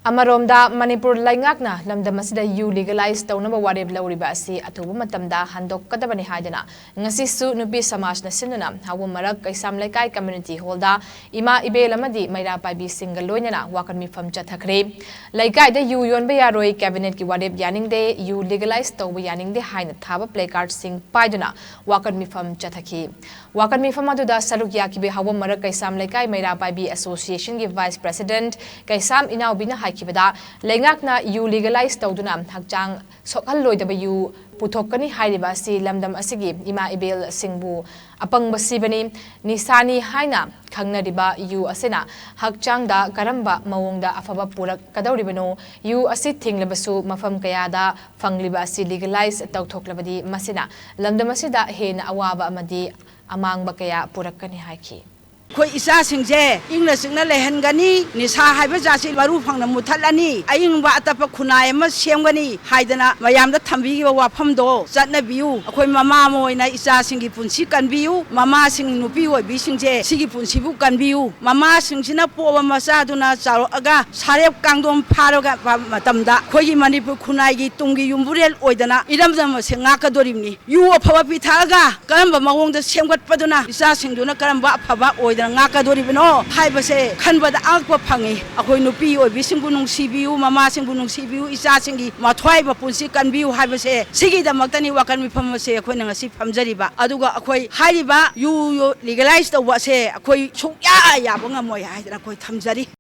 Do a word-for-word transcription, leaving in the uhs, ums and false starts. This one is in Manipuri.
ꯑꯃꯔꯣꯝꯗ, ꯃꯅꯤꯄꯨꯔ ꯂꯩꯉꯥꯛꯅ ꯂꯝꯗꯝ ꯑꯁꯤꯗ ꯌꯨ ꯂꯤꯒꯦꯂꯥꯏꯖ ꯇꯧꯅꯕ ꯋꯥꯔꯦꯞ ꯂꯧꯔꯤꯕ ꯑꯁꯤ ꯑꯊꯨꯕ ꯃꯇꯝꯗ ꯍꯟꯗꯣꯛꯀꯗꯕꯅꯤ ꯍꯥꯏꯗꯨꯅ ꯉꯁꯤꯁꯨ ꯅꯨꯄꯤ ꯁꯃꯥꯖꯅ ꯁꯤꯟꯗꯨꯅ ꯍꯥꯎꯕꯝ ꯃꯔꯛ ꯀꯩꯁꯥꯝ ꯂꯩꯀꯥꯏ ꯀꯝꯃ꯭ꯌꯨꯅꯤꯇꯤ ꯍꯣꯜꯗ ꯏꯃꯥ ꯏꯕꯦꯜ ꯑꯃꯗꯤ ꯃꯩꯔꯥ ꯄꯥꯏꯕꯤꯁꯤꯡꯒ ꯂꯣꯏꯅꯅ ꯋꯥꯀꯠ ꯃꯤꯐꯝ ꯆꯠꯊꯈ꯭ꯔꯦ꯫ ꯂꯩꯀꯥꯏꯗ ꯌꯨ ꯌꯣꯟꯕ ꯌꯥꯔꯣꯏ, ꯀꯦꯕꯤꯅꯦꯠꯀꯤ ꯋꯥꯔꯦꯞ ꯌꯥꯅꯤꯡꯗꯦ, ꯌꯨ ꯂꯤꯒꯦꯂꯥꯏꯖ ꯇꯧꯕ ꯌꯥꯅꯤꯡꯗꯦ ꯍꯥꯏꯅ ꯊꯥꯕ ꯄ꯭ꯂꯦꯀꯥꯔꯗꯁꯤꯡ ꯄꯥꯏꯗꯨꯅ ꯋꯥꯀꯠ ꯃꯤꯐꯝ ꯆꯠꯊꯈꯤ꯫ ꯋꯥꯀꯠ ꯃꯤꯐꯝ ꯑꯗꯨꯗ ꯁꯔꯨꯛ ꯌꯥꯈꯤꯕ ꯍꯥꯎꯕꯝ ꯃꯔꯛ ꯀꯩꯁꯥꯝ ꯂꯩꯀꯥꯏ ꯃꯩꯔꯥ ꯄꯥꯏꯕꯤ ꯑꯦꯁꯣꯁꯤꯌꯦꯁꯟꯒꯤ ꯚꯥꯏꯁ ꯄ꯭ꯔꯦꯁꯤꯗꯦꯟꯠ ꯀꯩꯁꯥꯝ ꯏꯅꯥꯎꯕꯤꯅ ꯍꯥꯏꯈꯤꯕꯗ, ꯂꯩꯉꯥꯛꯅ ꯌꯨ ꯂꯤꯒꯦꯂꯥꯏꯖ ꯇꯧꯗꯨꯅ ꯍꯛꯆꯥꯡ ꯁꯣꯛꯍꯜꯂꯣꯏꯗꯕ ꯌꯨ ꯄꯨꯊꯣꯛꯀꯅꯤ ꯍꯥꯏꯔꯤꯕ ꯑꯁꯤ ꯂꯝꯗꯝ ꯑꯁꯤꯒꯤ ꯏꯃꯥ ꯏꯕꯦꯜꯁꯤꯡꯕꯨ ꯑꯄꯪꯕ ꯁꯤꯕꯅꯤ, ꯅꯤꯁꯥꯅꯤ ꯍꯥꯏꯅ ꯈꯪꯅꯔꯤꯕ ꯌꯨ ꯑꯁꯤꯅ ꯍꯛꯆꯥꯡꯗ ꯀꯔꯝꯕ ꯃꯑꯣꯡꯗ ꯑꯐꯕ ꯄꯨꯔꯛꯀꯗꯧꯔꯤꯕꯅꯣ? ꯌꯨ ꯑꯁꯤ ꯊꯤꯡꯂꯕꯁꯨ ꯃꯐꯝ ꯀꯌꯥꯗ ꯐꯪꯂꯤꯕ ꯑꯁꯤ ꯂꯤꯒꯦꯂꯥꯏꯖ ꯇꯧꯊꯣꯛꯂꯕꯗꯤ ꯃꯁꯤꯅ ꯂꯝꯗꯝ ꯑꯁꯤꯗ ꯍꯦꯟꯅ ꯑꯋꯥꯕ ꯑꯃꯗꯤ ꯑꯃꯥꯡꯕ ꯀꯌꯥ ꯄꯨꯔꯛꯀꯅꯤ ꯍꯥꯏꯈꯤ꯫ ꯑꯩꯈꯣꯏ ꯏꯆꯥꯁꯤꯡꯁꯦ ꯏꯪꯅ ꯆꯤꯛꯅ ꯂꯩꯍꯟꯒꯅꯤ, ꯅꯤꯁꯥ ꯍꯥꯏꯕ ꯖꯥꯠꯁꯤ ꯃꯔꯨ ꯐꯪꯅ ꯃꯨꯊꯠꯂꯅꯤ, ꯑꯏꯪꯕ ꯑꯇꯞꯄ ꯈꯨꯟꯅꯥꯏ ꯑꯃ ꯁꯦꯝꯒꯅꯤ ꯍꯥꯏꯗꯅ ꯃꯌꯥꯝꯗ ꯊꯝꯕꯤꯈꯤꯕ ꯋꯥꯐꯝꯗꯣ ꯆꯠꯅꯕꯤꯌꯨ꯫ ꯑꯩꯈꯣꯏ ꯃꯃꯥ ꯑꯃ ꯑꯣꯏꯅ ꯏꯆꯥꯁꯤꯡꯒꯤ ꯄꯨꯟꯁꯤ ꯀꯟꯕꯤꯌꯨ꯫ ꯃꯃꯥꯁꯤꯡ, ꯅꯨꯄꯤ ꯑꯣꯏꯕꯤꯁꯤꯡꯁꯦ, ꯁꯤꯒꯤ ꯄꯨꯟꯁꯤꯕꯨ ꯀꯟꯕꯤꯌꯨ꯫ ꯃꯃꯥꯁꯤꯡꯁꯤꯅ ꯄꯣꯛꯑꯕ ꯃꯆꯥꯗꯨꯅ ꯆꯥꯎꯔꯛꯑꯒ ꯁꯥꯔꯦꯞ ꯀꯥꯡꯗꯣꯝ ꯐꯥꯔꯒ ꯃꯇꯝꯗ ꯑꯩꯈꯣꯏꯒꯤ ꯃꯅꯤꯄꯨꯔ ꯈꯨꯟꯅꯥꯏꯒꯤ ꯇꯨꯡꯒꯤ ꯌꯨꯝꯕꯨꯔꯦꯜ ꯑꯣꯏꯗꯅ ꯏꯔꯝꯗꯝ ꯑꯁꯦ ꯉꯥꯛꯀꯗꯣꯔꯤꯕꯅꯤ꯫ ꯌꯨ ꯑꯐꯕ ꯄꯤꯊꯛꯑꯒ ꯀꯔꯝꯕ ꯃꯑꯣꯡꯗ ꯁꯦꯝꯒꯠꯄꯗꯨꯅ ꯏꯆꯥꯁꯤꯡꯗꯨꯅ ꯀꯔꯝꯕ ꯑꯐꯕ ꯑꯣꯏꯗꯅ ꯉꯥꯛꯀꯗꯣꯔꯤꯕꯅꯣ ꯍꯥꯏꯕꯁꯦ ꯈꯟꯕꯗ ꯑꯉꯛꯄ ꯐꯪꯉꯤ꯫ ꯑꯩꯈꯣꯏ ꯅꯨꯄꯤ ꯑꯣꯏꯕꯤꯁꯤꯡꯕꯨ ꯅꯨꯡꯁꯤꯕꯤꯌꯨ, ꯃꯃꯥꯁꯤꯡꯕꯨ ꯅꯨꯡꯁꯤꯕꯤꯌꯨ, ꯏꯆꯥꯁꯤꯡꯒꯤ ꯃꯊ꯭ꯋꯥꯏ ꯃꯄꯨꯟꯁꯤ ꯀꯟꯕꯤꯌꯨ ꯍꯥꯏꯕꯁꯦ, ꯁꯤꯒꯤꯗꯃꯛꯇꯅꯤ ꯋꯥꯀꯠ ꯃꯤꯐꯝ ꯑꯁꯦ ꯑꯩꯈꯣꯏꯅ ꯉꯁꯤ ꯐꯝꯖꯔꯤꯕ꯫ ꯑꯗꯨꯒ ꯑꯩꯈꯣꯏ ꯍꯥꯏꯔꯤꯕ ꯌꯨ ꯂꯤꯒꯦꯂꯥꯏꯖ ꯇꯧꯕ ꯑꯁꯦ ꯑꯩꯈꯣꯏ ꯁꯨꯡꯌꯥ ꯌꯥꯕ ꯉꯝꯃꯣꯏ ꯍꯥꯏꯗꯅ ꯑꯩꯈꯣꯏ ꯊꯝꯖꯔꯤ꯫